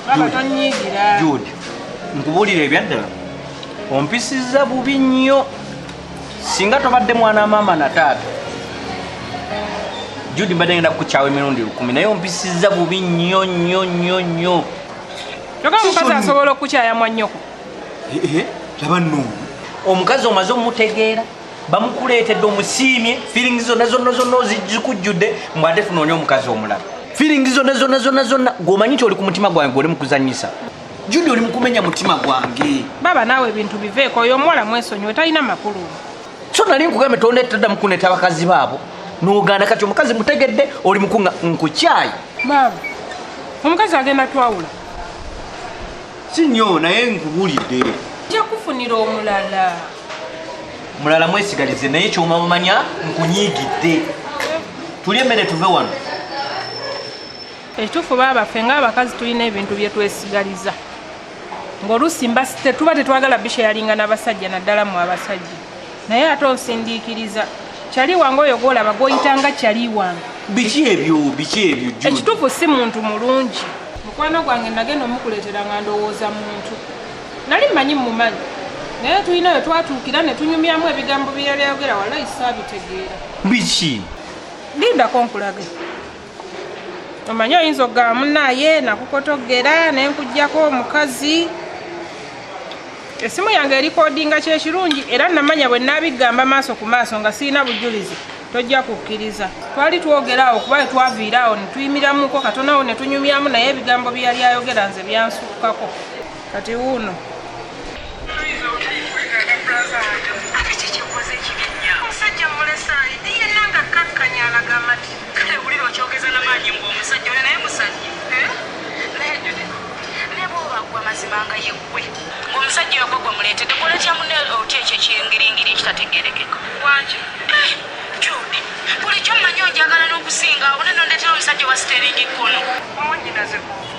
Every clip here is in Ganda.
Baba tonyiigira. Jude, nkubuulira ebyaddala ompisizza bubi nnyo singa tobadde mwana maama na taata. Jude, mbadde ngenda kukukyawa emirundi 1000 naye ompisizza bubi nnyo nnyo nnyo nnyo. Kyokka omukazi asobola okukyaya mwannyoko. Laba nno omukazi omaze omutegeera, bamukuleetedde omusiimye, feelings zonna zonna zonna ozikujjudde, mbw ate tunoonya omukazi omulala. Feelings zonna zonna zonna zonna gweomanyi nti oli ku mutima gwange, gwoli mukuzanyisa. Jude, oli mukumenya mutima gwange. Baba naawe ebintu biveeko, oyo omuwala mwesonyiwe, talina makulu. So nali nkugambe tondetaddamu kuneta abakazi baabo n'ogaana. Kati omukazi mutegedde, oli mukunga nkukyayi. Baba, omukazi agenda twawula. Si nnyo naye nkubuulidde. Nja kufunira omulala. Mulala mwesigalize, naye kyomamanya nkunyiigidde. Tulye emmere tuve wano. Ekituufu baaba ffe ng'abakazi tulina ebintu bye twesigaliza ng'oluusi mba tetuba tetwagala bisharinga n'abasajja, naddala mu abasajja. Naye ate onsindiikiriza kyali wange oyo gw'olaba gw'oyitanga kyali wange. Biki ebyo? Biki ebyo, Jude? Ekituufu si muntu mulungi. Mukwano gwange nagenda omukuleetera nga ndowooza muntu nali mmanyi mumanyi, naye tulina we twatuukira ne tunyumyamu ebigambo bye yali ayogera, wallahi saabitegeera. Biki? Lindako nkulage. Omanyi oyinza okugamba munaaye nakukotogera ne nkugjako omukazi. Essimu yange erikodinga, kyekirungi, era namanya bwe naabigamba maaso ku maaso nga sirina bujulizi tojja kukkiriza. Twali twogera awo kuba twaviira awo ne tuyimiramuko katono awo ne tunyumyamu, naye ebigambo bye yali ayogera nze byansukkako. Kati wuuno. Ate kikikoze ekibi ennyo, omusajja mulesaayi yenna nga kakkanya alaga amati. Kale wulira okyogeza n'amaanyi mbu omusajja oyo, naye musajja. Naye Jude, ne bw'oba gwe amazima nga yeggwe ng'omusajja oyo gwe gwemuleetedde, kola munne otya ekyo ekingiringiri ekitategerekeka? Wangi. Jude, bulijjo mmanyi onjagala n'okusinga awo, ne nondeetera omusajja wa siteringi kkono. Omwannyinaze kuva.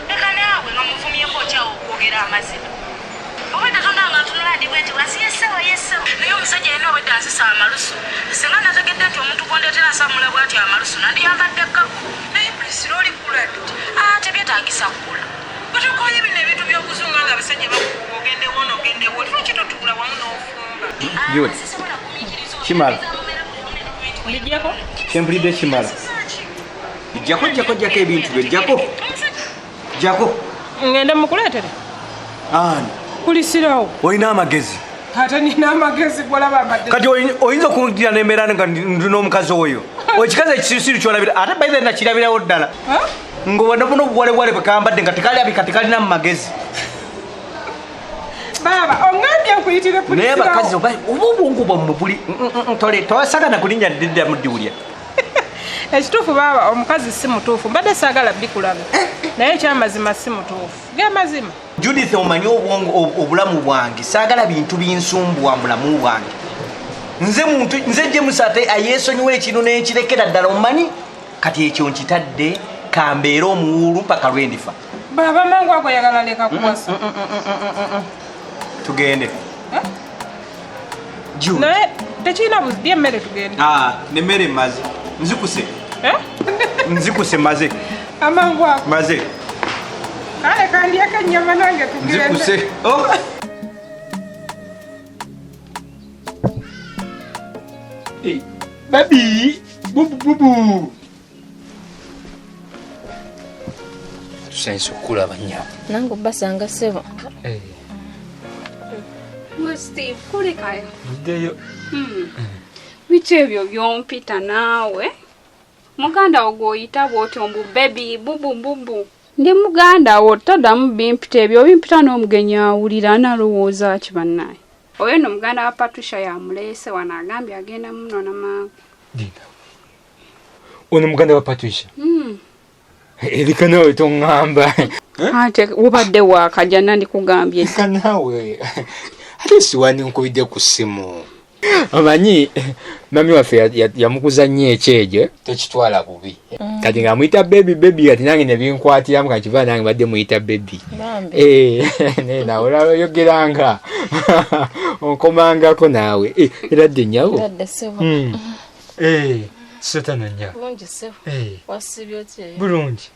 Leka naawe, nga muvumyeko okyawo okwogera amazima. Obwedda tonanga ntunula ndi bwe nti wansi yessebo yessebo, naye omusajja yenna obwedda nzisa amalusu. Singa nategedde nti omuntu gwondeetera nsamula bw'atyo amalusu, nandiyambadde gago. Naye Priscilla, oli kula ddi? Ah, tebyetagisa kukula. Bwetukoye bino ebintu by'okuzunga nga abasajja bakukuba ogendewo n'ogendewo, lwaki totuula wamu n'ofumba? Jude, kimala. Mbijjako. Kyempulidde kimala. Jjako, jjako, jjako ebintu byo, jjako, jjako. Ngende mukuleetere. Ani? Kulisirawo. Olina amagezi? Ate nina amagezi, gwolaba mbadde. Kati oyinza okungira nembeera nga ndi n'omukazi oyo, ekikazi ekisirusiru kyolabira, ate baithe nakirabirawo ddala nga obuwalewale bwekambadde nga tekalabika tekalina mu magezi. Baaba, oŋŋambye nkuyitire. Naye abakazi Kulisirawo. oba obwongo bwammwe buli tole tosagana kulinnya ddidda muddiwulya. Ekituufu baaba, omukazi si mutuufu. Mbadde saagala bikulaga, naye ekyamazima si mutuufu, ge mazima. Judith, omanyi obwongo obulamu bwange saagala bintu binsumbuwa mu bulamu bwange. Nze muntu, nze James, ate ayeesonyiwa ekintu nenkirekera ddala. Omanyi kati ekyo nkitadde, kambeere omuwuulu mpaka lwendifa. Baaba, mangu ago yagala leka kuwasa. Tugende. Eh? Jude. Naye tekirina buzidi emmere, tugende. Ah, nemmere maze nzikuse. Eh? Nzikuse, maze. Amangu ago? Maze. Kale kandyeko ennyama nange, tugende. Nzikuse, oh. Hey, baby, bubu bubu. Tusanyusa okukulaba, nnyabo. Nange obbasanga, ssebo. Ngo Steve, kulikayo. Nziddeyo. Biki ebyo byompita naawe? Muganda wo gw'oyita bw'otyo mbu baby, bubu bubu. Ndi muganda wo, toddamu bimpita ebyo, obimpita n'omugenyi awulira analowooza ki bannaye. Oyo nno muganda wa Patricia yamuleese wano, agambye agenda munona mangu. Linda. Ono muganda wa Patricia. Erika, naawe toŋŋamba. Ate wobadde waakajja nandikugambye. Erika naawe. Ate siwani nkubidde ku ssimu. Omanyi mami waffe yamukuza nnyo ekyejo tekitwala bubi. Kati ng'amuyita baby baby, kati nange ne binkwatiramu, kati kiva nange badde muyita baby. Bambi. Eh, naye nawe olaba oyogeranga onkomangako naawe. Eh, eradde nnyabo. Ndadde, ssebo. Eh, sotano nnyabo. Bulungi, ssebo. Eh, Wasiibye otya eyo? Bulungi.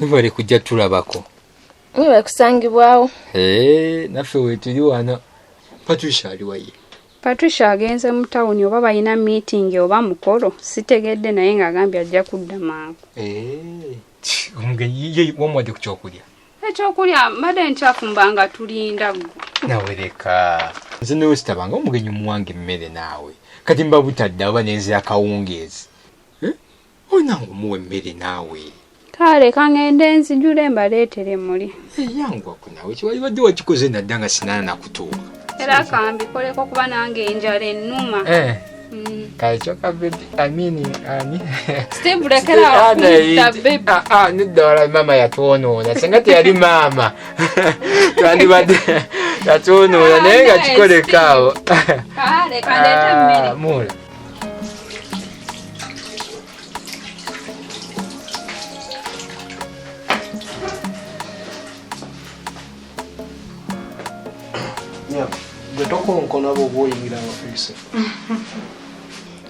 Webale kujja tulabako. Mwebale kusangibwawo. Naffe weetuli wano. Patricia ali waye? Patricia agenze mu tawuni oba balina meeting oba mukolo sitegedde naye ng'agambye ajja kudda mangu. Omugenyi ye wamuwadde ku kyokulya? Ekyokulya mbadde nkyafumba nga tulinda ggwe. Nawe leka. Nze newe sitabanga omugenyi omuwanga emmere naawe. Kati mba butadde oba nenzira kawungeezi. Olina omuwa emmere naawe. Kale kangende nzijule mbaleetere muli. Yangwako naawe kiwalibadde wakikoze nadda nga sinaana nakutuuka. Era kambikoleko kuba nange enjala ennuma. Kale kyokka baby, I mean, ani? Steve lekera akuyita baby. Nedda wala maama yatwonoona. Singa teyali maama. Twandibadde yatwonoona naye nga kikoleka awo. Kale kandeete emmere. Mula. Gwe tokonkona bw'oba oyingira mu ofiisi.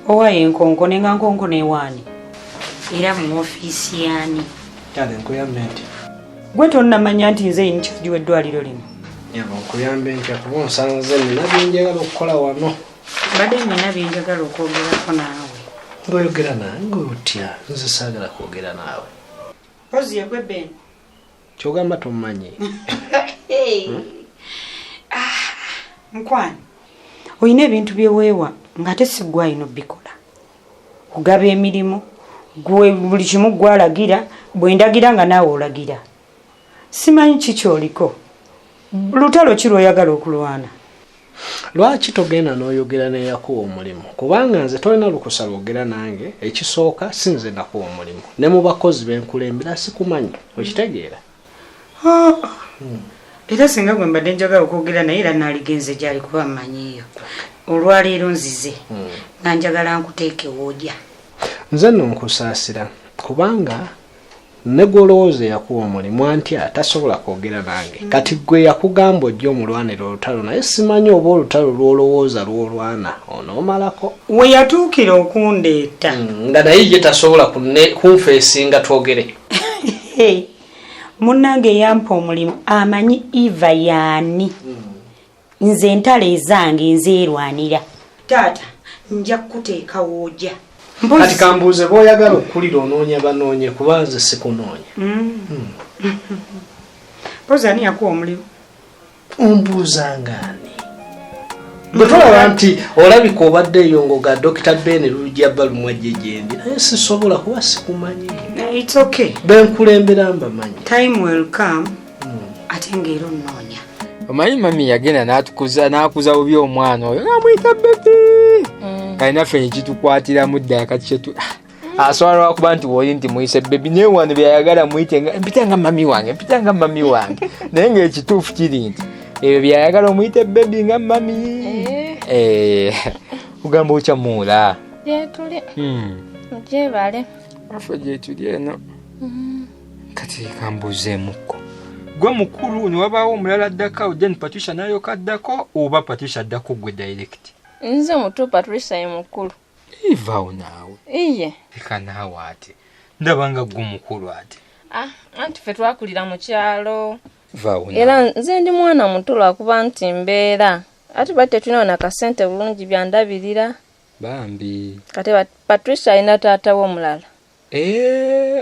Owaye nkonkone nga nkonkona ewaani? Era mu ofiisi yaani? Kale nkuyambe nti. Gwe tonnamanya nti nze in charge w'eddwaliro lino? Nyabo nkuyambe ntya kuba onsanze nina bye njagala okukola wano. Mbadde nina bye njagala okwogerako naawe. Ng'oyogera nange otya? Nze saagala kwogera naawe. Mpozi yegwe Ben. Ky'ogamba tommanyi. Nkwani, olina ebintu bye weewa ng'ate si ggwe alina obbikola. Kugaba emirimu, gwe buli kimu gw'alagira, bwe ndagira nga naawe olagira. Simanyi ki ky'oliko. Lutalo ki lw'oyagala okulwana? Lwaki togenda n'oyogera n'eyakuwa omulimu? Kubanga nze tolina lukusa lwogera nange, ekisooka si nze nakuwa omulimu. Ne mu bakozi be nkulembera sikumanyi, okitegeera? Era singa gwe mbadde njagala okwogera naye era naaligenze gy'ali kuba mmanyiiyo. Olwaleero nzize nga njagala nkuteeke w'ojja. Nze nno nkusaasira kubanga ne gw'olowooza eyakuwa omulimu antya tasobola kwogera nange. Kati gwe yakugamba ojja omulwanira olutalo naye simanyi oba olutalo lw'olowooza lw'olwana onoomalako. We yatuukira okundeeta. Nga naye ye tasobola kunfeesinga twogere. Munnange yampa omulimu amanyi Eva yaani. Nze entalo ezange nzeerwanira. Taata nja kukuteeka w'ojja. Kati kambuuze bw'oyagala okukulira onoonya banoonye kuba nze sikunoonya. Mpozi ani yakuwa omulimu? Ombuuzanga ani? Bwe tolaba nti olabika obadde eyo ng'oga Dr. Ben lujja bba lumwajje gyendi naye sisobola kuba sikumanyi. It's okay. Benkulembera mbamanyi. Time will come. Ate ng'era onnoonya. Omanyi mami yagenda n'atukuza n'akuza bubi omwana oyo ng'amuyita baby. Kale naffe ne kitukwatiramu ddala kati kyetu asobola lwakuba nti woli nti muyise baby naye wano byayagala muyite nga mpita nga mami wange mpita nga mami wange naye ng'ekituufu kiri nti ebyo byayagala omuyite baby nga mami. Ogamba otya Muula? Gyetuli. Gyebale. Affe gyetuli eno. Kati kambuuzeemukko. Gwe mukulu ne wabaawo omulala addako then Patricia n'alyoka addako oba Patricia addako gwe direct? Nze muto Patricia ye mukulu. Ivaawo naawe. Iye. Leka naawe ate. Ndaba nga gwe mukulu ate. Anti ffe twakulira mu kyalo. Vaawo naawe. Era nze ndi mwana muto lwakuba nti mbeera. Ate bali tetulina na kasente bulungi byandabirira. Bambi. Kati Patricia alina taata we omulala.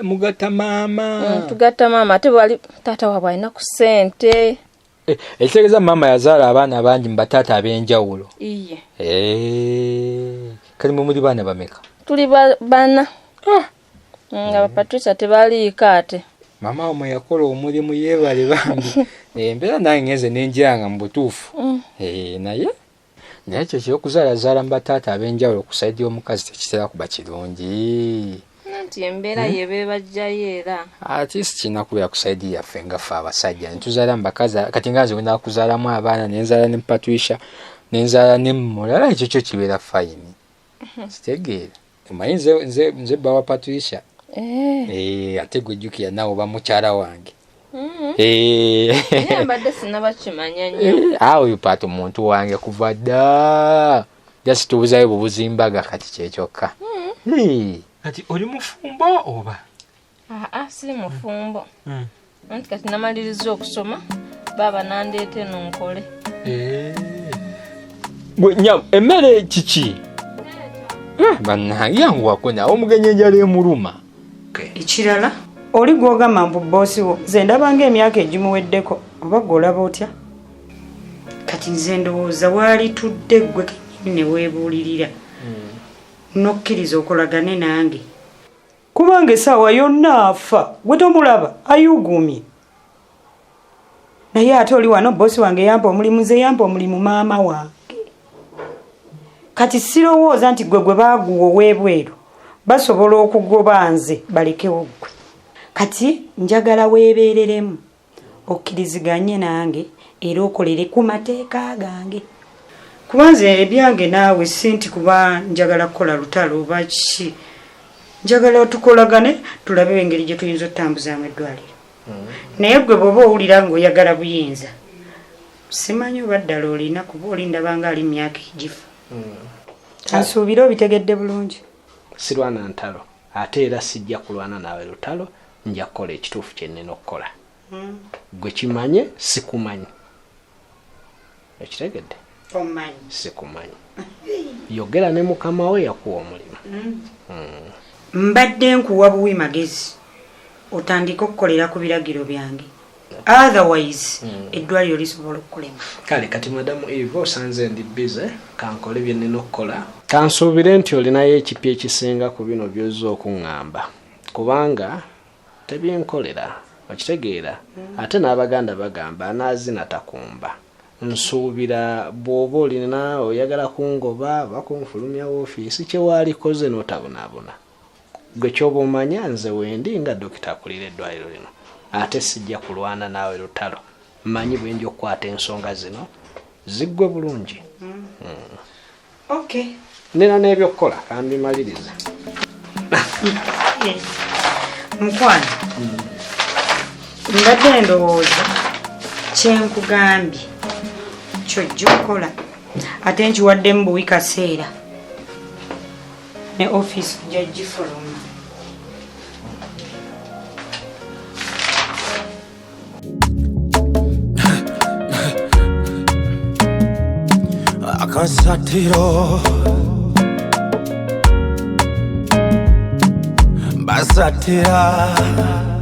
Mugatta maama. Tugatta maama ate bwali taata waabwe alina ku ssente. Ekitegeeza maama yazaala abaana bangi mu bataata ab'enjawulo. Iye. Kati mwe muli baana bameka? Tuli bana. Nga Patricia tebaliiko ate. Maama wo mwe yakola omulimu yeebale bambi. Embeera nange ngenze ne njiranga mu butuufu. Naye ekyo eky'okuzaalazaala mu bataata ab'enjawulo ku sayidi y'omukazi tekitera kuba kirungi. Anti embeera ye beebajjayo era. Ate si kirina kubeera ku sayidi yaffe nga ffe abasajja ne tuzaala mu bakazi kati nga nze bwe naakuzaalamu abaana ne nzaala ne Patricia ne nzaala ne mulala ekyo kyo kibeera fayini. Kitegeera. Omanyi nze bba wa Patricia. Ate gwe jjukira naawe oba mukyala wange. Naye mbadde sinnabakimanya nnyo. Oyo Pato muntu wange kuva dda. Just tubuzayo bubuzi mbaga kati kye kyokka. Kati oli mufumbo oba? Siri mufumbo. Anti kati namaliriza okusoma baaba nandeeta eno nkole. Gwe nyabo emmere kiki? Bannange yanguwako nawe omugenyi enjala emuluma. Ekirala oli gw'ogamba mbu bboosi wo nze ndaba ng'emyaka egimuweddeko oba gwe olaba otya? Kati nze ndowooza waali tudde ggwe kennyini ne weebuulirira n'okkiriza okolagane nange kubanga essaawa yonna afa gwe tomulaba ayuuguumye. Naye ate oli wano bboosi wange yampa omulimu nze yampa omulimu maama wange. Kati sirowooza nti gwe gwe baaguwa ow'ebweru basobola okugoba nze balekewo ggwe. Kati njagala weebeereremu okkiriziganye nange era okolere ku mateeka gange. Kuba nze ebyange naawe si nti kuba njagala kukola lutalo oba kiki. Njagala tukolagane tulabe engeri gye tuyinza okutambuzaamu eddwaliro. Naye ggwe bw'oba owulira ng'oyagala buyinza simanyi oba ddala olina kuba oli ndaba nga ali mu myaka egifa. Ansuubire obitegedde bulungi. Sirwana ntalo ate era sijja kulwana naawe lutalo, nja kukola ekituufu kye nnina okukola. Gwe kimanye sikumanyi. Okitegedde? Omanyi. Sikumanyi. Yogera ne mukama we yakuwa omulimu. Mbadde nkuwa buwi magezi otandike okukolera ku biragiro byange. Otherwise eddwaliro lisobola okukulema. Kale kati madamu Eva osanze ndi busy kankole bye nnina okukola. Kansuubire nti olinayo ekipya ekisinga ku bino by'ozze okuŋŋamba kubanga tebinkolera okitegeera ate n'Abaganda bagamba anaazina takumba. Nsuubira bw'oba olina oyagala kungoba oba kunfulumya woofiisi kye waalikoze n'otabonaabona. Gwe ky'oba omanya nze wendi nga dokita akulira eddwaliro lino ate sijja kulwana naawe lutalo. Mmanyi bwe nja okukwata ensonga zino ziggwe bulungi. Okay. Nina n'ebyokukola kambimalirize. Mukwano mbadde ndowooza kyenkugambye kyojja okukola ate nkiwaddemu buwi kaseera ne ofiisi ojja gifuluma. Akasatiro basatira.